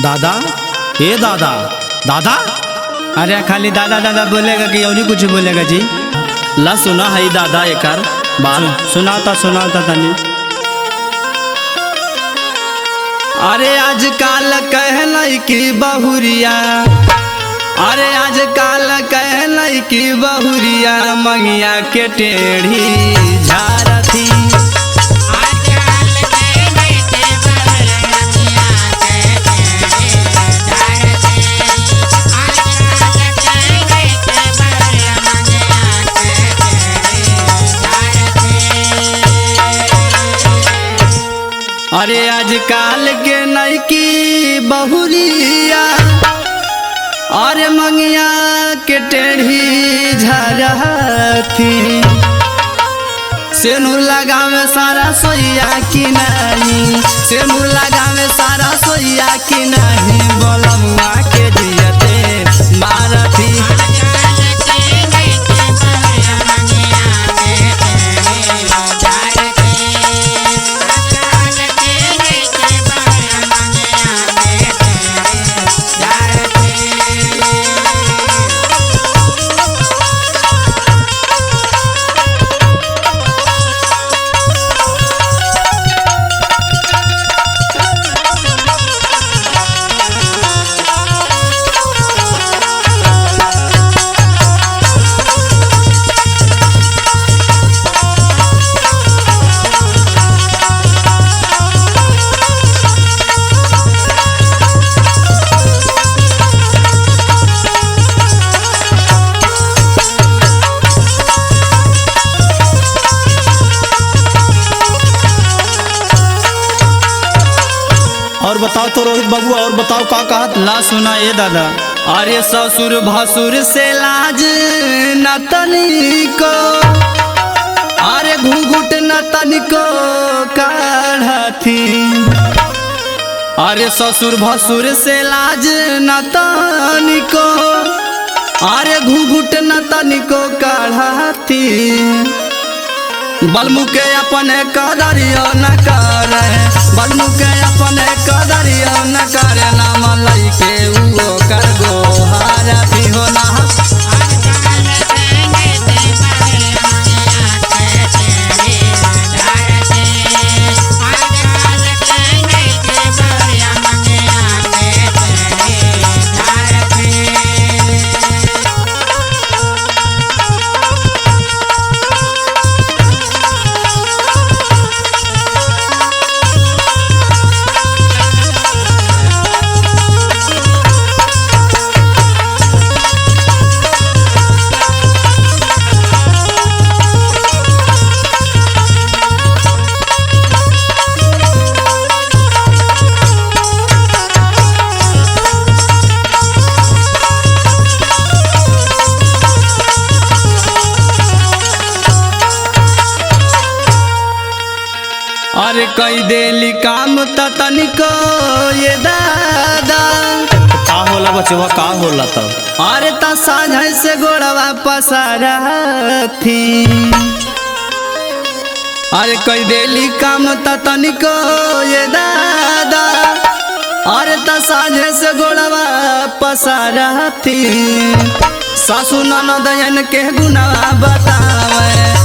दादा, ए दादा, दादा। अरे खाली दादा दादा बोलेगा कि और कुछ बोलेगा जी? ला सुना है दादा एकर बात। सुनाता सुनाता तनी। अरे आजकल कहलै कि बहुरिया, अरे आजकल कहलै कि बहुरिया मंगिया के टेढ़ी झारथी। अरे आजकल के नैकी बहुरिया, अरे मंगिया के टेढ़ी झरथी। सेनुर लगावे सारा सोइया की नहीं, सेनुर लगावे सारा सोइया की नहीं, बोलमुआ के दियते मारथी। और बताओ तो रोहित बाबू, और बताओ का कहा? ला सुना ए दादा। अरे ससुर भसुर से लाज न तनिको, अरे घूंघट न तनिको काढ़थी। अरे ससुर भसुर से लाज न तनिको, अरे घूंघट न तनिको काढ़थी। बलमु के अपने कदरियो न करे, बलमु के अपने कदरियो न करे, नाम लई के उहो कर गोहारथी हो ना। अरे कई देली काम त तनिको ये दादा। का होला बचवा, का होला तब? अरे त साझ से गोड़वा पसारथी। अरे कई देली काम त तनिको ये दादा, अरे त साझ से गोड़वा पसारथी। सासु ननद के गुनाह बतावे,